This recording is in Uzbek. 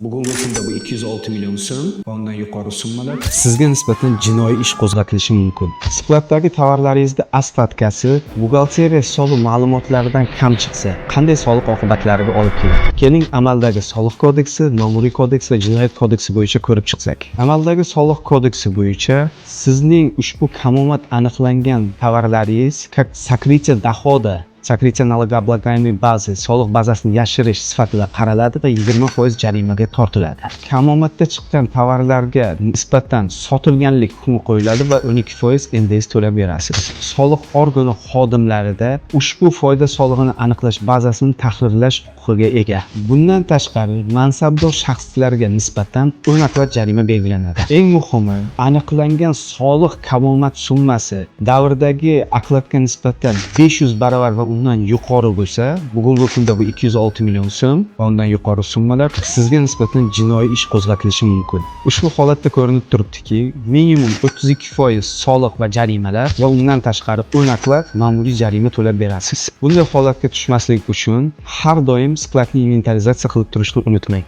Bugungi kunda bu 206 million so'm va undan yuqori summalar sizga nisbatan jinoiy ish qo'zg'atilishi mumkin. Skladdagi tovarlaringizni остатка si buxgalteriya hisobi ma'lumotlaridan kam chiqsa, qanday soliq oqibatlariga olib keladi? Keling, amaldagi Soliq kodeksi, Ma'muriy kodeks va Jinoyat kodeksi bo'yicha ko'rib chiqsak. Amaldagi Soliq kodeksi bo'yicha sizning ushbu kamomad aniqlangan tovarlaringiz как сокрытие дохода, сокрытие налогооблагаемой базы, soliq bazasini yashirish sifatida qaraladi va 20% jarimaga tortiladi. Kamomadda chiqqan tovarlarga nisbatan sotilganlik hukmi qo'yiladi va 12% НДС to'lab berasiz. Soliq organi xodimlarida ushbu foyda solig'ini aniqlash bazasini tahrirlash huquqiga ega. Bundan tashqari, mansabdor shaxslarga nisbatan 10 oklad jarima belgilanadi. Eng muhimi, aniqlangan soliq kamomad summasi davrdagi okladga nisbatan 500 barobar va undan yuqori bo'lsa, bugungi kunda bu 206 million so'm va undan yuqori summalar sizga nisbatan jinoiy ish qo'zg'atilishi mumkin. Ushbu holatda ko'rinib turibdiki, minimum 32% soliq va jarimalar va undan tashqari 10 oklad ma'muriy jarima to'lab berasiz. Bunday holatga tushmaslik uchun har doim skladni inventarizatsiya qilib turishni unutmang.